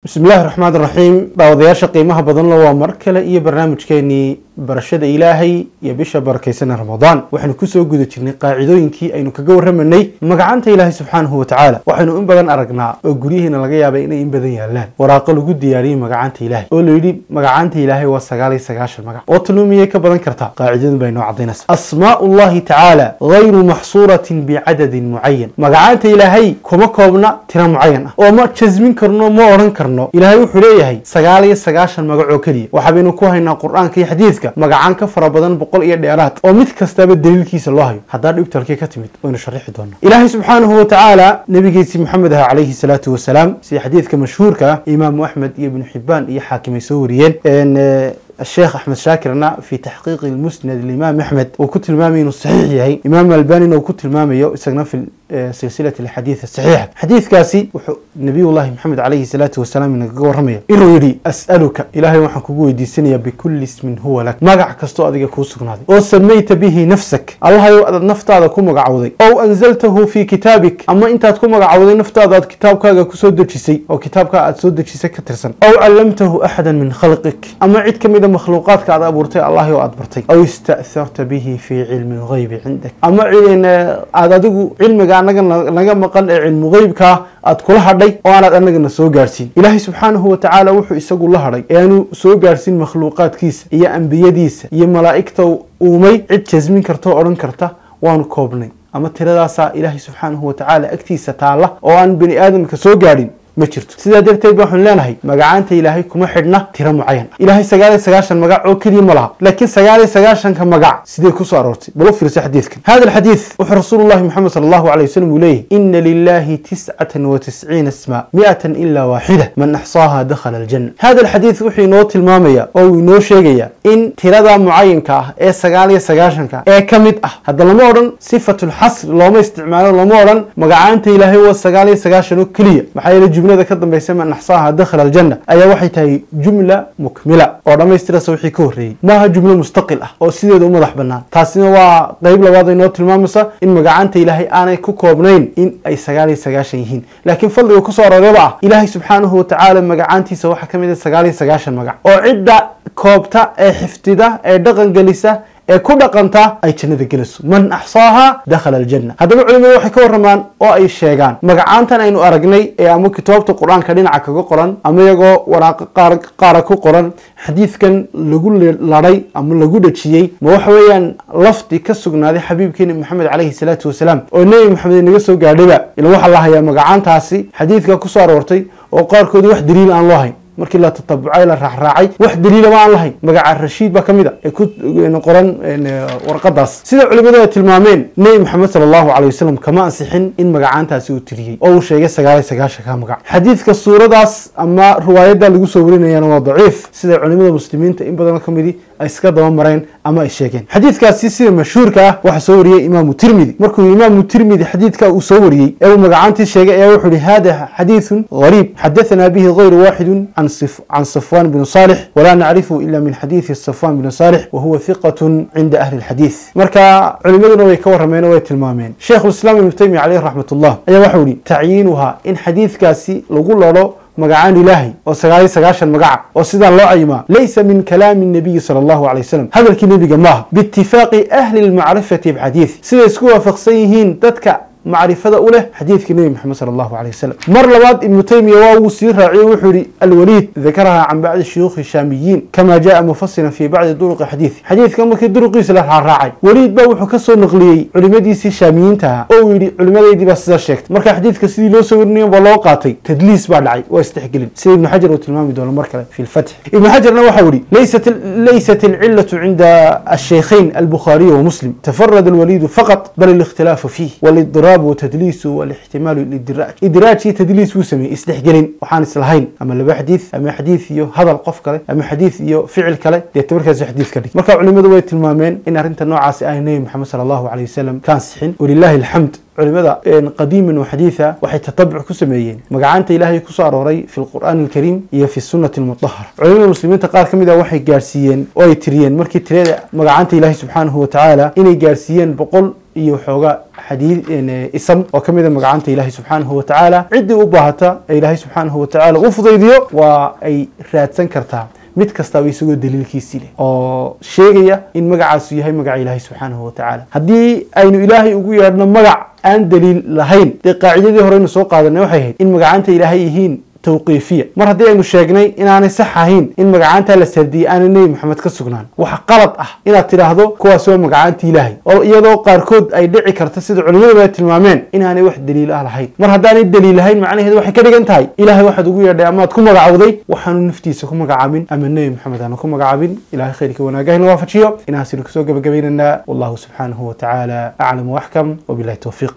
Bismi illaahi raxmaan raxiim. Daawadayaasha qiimaha badanla, waa mar kale iyo barnaamijkeenii barashada Ilaahay iyo bisha barakaysan Ramadaan. Waxaynu kusoo guda jirnay qaacidooyinkii aynu kaga warramanay magacanta Ilaahay subxaanahu watacaala. Waxaynu in badan aragnaa oo guryihiina laga yaabay inay in badan yaalaan waraaqo lagu diyaariyey magacanta Ilaahay, oo la yidhi magacanta Ilaahay waa 99 magac, oo talumiyay ka badan kartaa. Qaacidadun bay noo caddaynaysaa: asmaa'ullahi tacaala gayru maxsuuratin bicadadin mucayan. Magacaanta Ilaahay kuma koobna tiro mucayan ah, oo ma jasmin karno, ma odhan karno Ilaahay wuxuu leeyahay 99 magac oo keliya. Waxabaynu ku haynaa Qur-aanka iyo xadiidka magacaan ka fara badan 100 iyo dheeraad, oo mid kastaba daliilkiisa loo hayo. Haddaa dhibta halkee ka timid waynu sharixi doonaa. Ilaahay subxaanahu watacaala nabigiisii Maxamed ah calayhi salaatu wasalaam, sida xadiidka mashhuurka ah Imaamu Axmed iyo Ibnu Xibaan iyo Xaakim ay soo wariyeen، الشيخ أحمد شاكرنا في تحقيق المسند الإمام أحمد وكنت المامي إنه صحيح يهي، إمام الألباني وكنت المامي يسقنا في سلسلة الحديث الصحيحة. حديث كاسي نبي الله محمد عليه الصلاة والسلام من رمية إنه يري: أسألك إلهي وحن كوكو يديسنيا بكل اسم هو لك، مقع كستو أديك كوسكن هذه، أو سميت به نفسك، الله يو نفط هذا كو مقعوضي، أو أنزلته في كتابك، أما أنت تكون مقعوضي نفط هذا كتابك كسود تشيسي أو كتابك أتسود تشيسي كترسن، أو علمته أحدا من خلقك، أما عيد كم إذا مخلوقاتك على أبورتي الله يو أدبرتي، أو استأثرت به في علم الغيب عندك، أما علم علمك naga maqan ee cilmu qeybka aad kula hadhay oo aanaad annagana soo gaarsiin. Ilaahay subxaanahu watacaala wuxuu isagu la hadhay ee aanu soo gaarsiin makhluuqaadkiisa iyo ambiyadiisa iyo malaa'igta uumay, cid jasmin karta oo odhan karta waanu koobnay ama tiradaasaa Ilaahay subxaanahu watacaala agtiisa taalla oo aan bani aadamka soo gaadhin ma jirto. Sidaa darteed ba waxaanu leenahay magacaanta Ilaahay kuma xidhna tiro mucayan ah. Ilaahay 99 magac oo keliya ma laha, laakiin 99-ka magac sidee kusoo aroortay? Bal u fiirso xadiidkan. Hada alxadiid wuxuu Rasuulullahi Maxamed sala Allahu alayh wasalam uu leeyahy: ina lilahi 99 isma, 100 ilaa waaxida, man axsaaha dakhala aljanna. Hada alxadiid wuxuu inoo tilmaamaya oo uu inoo sheegaya in tirada mucayanka ah ee 99-ka ee ka mid ah, hadda lama odhan sifatulxasr looma isticmaalo, lama odhan magacaanta Ilaahay waa 99 oo keliya. Maxaa yeele jumlada ka dambaysa man axsaaha dakhala aljanna ayaa waxay tahay jumla mukmila oo dhammaystirasa wixii ka horreeyey, maaha jumlo mustaqil ah oo sideeda u madax bannaan. Taasina waa qeyb labaad ay noo tilmaamaysa in magacaanta Ilaahay aanay ku koobnayn in ay 99 yihiin, laakiin fadliga kusoo aroorayba ah Ilaahay subxaanahu watacaala magacaantiisa waxaa ka mid ah 99 magac, oo cidda koobta ee xifdida ee dhaqan gelisa ee ku dhaqanta ay jannada gelayso. Man axsaaha dakhala aljanna. Haddaba culimadu waxay ka warramaan oo ay sheegaan magacaantan aynu aragnay ee ama kitaabta Qur-aanka dhinaca kaga qoran ama iyagoo waraaqo qaara ku qoran xadiidkan lagu ladhay ama lagu dhejiyey, ma waxa weeyaan lafdi ka sugnaaday xabiibkeena Maxamed calayhi salaatu wasalaam oo Nebi Maxamed inaga soo gaadhayba? Ila waxaa la hayaa magacaantaasi xadiidka kusoo aroortay oo qaarkood wax daliil aan loo hayn. Markii la tatabucay, la raacraacay, wax daliilama aan lahayn. Magaca Rashiid baa ka mid a ee ku qoran warqadaas. Sida culimadu ay tilmaameen, Nebi Maxamed sala Allahu alayh wasalam kama ansixin in magacaantaasi uu tiriyey oo uu sheegay 99-ka magac. Xadiidka suuradaas ama riwaayadda lagu soo warinayana waa daciif, sida culimada muslimiinta in badanoo ka midi ay iska daba mareen ama ay sheegeen. Xadiidkaasi sida mashhuurka ah waxaa soo wariyey Imaamu Tirmidi. Markuu Imaamu Tirmidi xadiidka uu soo wariyey ee uu magacaantii sheegay ayaa wuxuu yihi: hada xadiidun gariib, xadathana bihi gayru waaxidun عن صفوان بن صالح، ولا نعرفه إلا من حديث صفوان بن صالح، وهو ثقة عند أهل الحديث. marka culimaduna way ka warrameen oo way tilmaameen. Sheikhulislaam Ibnu Taymiya caleyh raxmatullah ayaa waxau yihi: tacyiinuha, in xadiidkaasi lagu lolo magacaan Ilaahay oo 99 magaca oo sidaa loo cayimaa, laysa min kalaami nabiyi sala Allahu alay wasalam, hadalkii nebiga maaha, biitifaaqi ahli lmacrifati bxadiid, siday isku waafaqsan yihiin dadka macrifada u leh xadiidka Nebi Maxamed sala Allahu alay wasalam. Mar labaad Ibnu Taymiya waa uu sii raaciyey, wuxuu yihi: Alwaliid dakaraha can bacdi shuyuukhi shaamiyiin kama jaa mufasiran fi bacdi duruqi xadiidi. Xadiidkan markii duruqiisa la raaraacay, Waliid baa wuxuu ka soo naqliyey culimadiisii shaamiyiinta ahaa oo uu yidhi culimadaydii baa sidaa sheegtay. Marka xadiidka sidii loo soo warinayo baa loo qaatay, tadliis baa dhacay, waa isdhexgelin, sida Ibnu Xajar uu tilmaami doono mar kale fi lfatx. Ibnu Xajarna waxau yihi: laysat alcilatu cinda ashaykhayn Albukhaariy wa Muslim, tafarada alwaliidu faqat, bal alikhtilaafu fiih walidiraab وتدليس والاحتمال الادراج. ادراج تدليس wuu sameeyey, isdhexgelin waxaan islahayn, ama laba xadiid ama xadiid iyo hadal qof kale ama xadiid iyo ficil kale, deeta markaas xadiid ka dhig. Marka culimadu way tilmaameen in arrinta noocaasi ay Nebi Maxamed sala Allahu alayh wasalam ka ansixin. Walilahi alxamd, culimada qadiiman wa xadiitha waxay tatabuc ku sameeyeen magacaanta Ilaahay kusoo arooray fi lqur'aani alkariim iyo fi sunnati almutahara. Culimada muslimiinta qaar ka mid ah waxay gaarsiiyeen oo ay tiriyeen markii tirada magacaanta Ilaahay subxaanahu watacaala inay gaarsiiyeen 100 iyo waxoogaa xadiid isam oo ka mid a magacaanta Ilaahay subxaanahu wa tacaala. Ciddii u baahata ee Ilaahay subxaanahu wa tacaala u fudaydiyo waa ay raadsan kartaa mid kastaaba isagoo daliilkiisii leh oo sheegaya in magacaasu yahay magaca Ilaahay subxaanahu wa tacaala. Haddii aynu Ilaahay ugu yeedhno magac aan daliil lahayn, dee qaacidadii horeynu soo qaadanay waxay ahayd in magacaanta Ilaahay yihiin tawqiifiya. Mar haddii aynu sheegnay inaanay sax ahayn in magacaanta la sardiyey aanay Nebi Maxamed ka sugnaan, waxa qalad ah inaad tidhaahdo kuwaas waa magacaanta Ilaahay, oo iyadoo qaarkood ay dhici karta sida culimadu ay tilmaameen inaanay wax daliil ah lahayn. Mar haddaanay daliil lahayn, macnaheedu waxay ka dhigan tahay Ilaahay waxaad ugu yeedhay amaad ku magacowday waxaanu naftiisa ku magacaabin ama Nebi Maxamed aanu ku magacaabin. Ilaahay khayrkii wanaagahina waafajiyo. Inahaasinu kasoo gabagabaynaynaa, wallahu subxaanahu wa tacaala aclam waxkam, wabillahi towfiiq.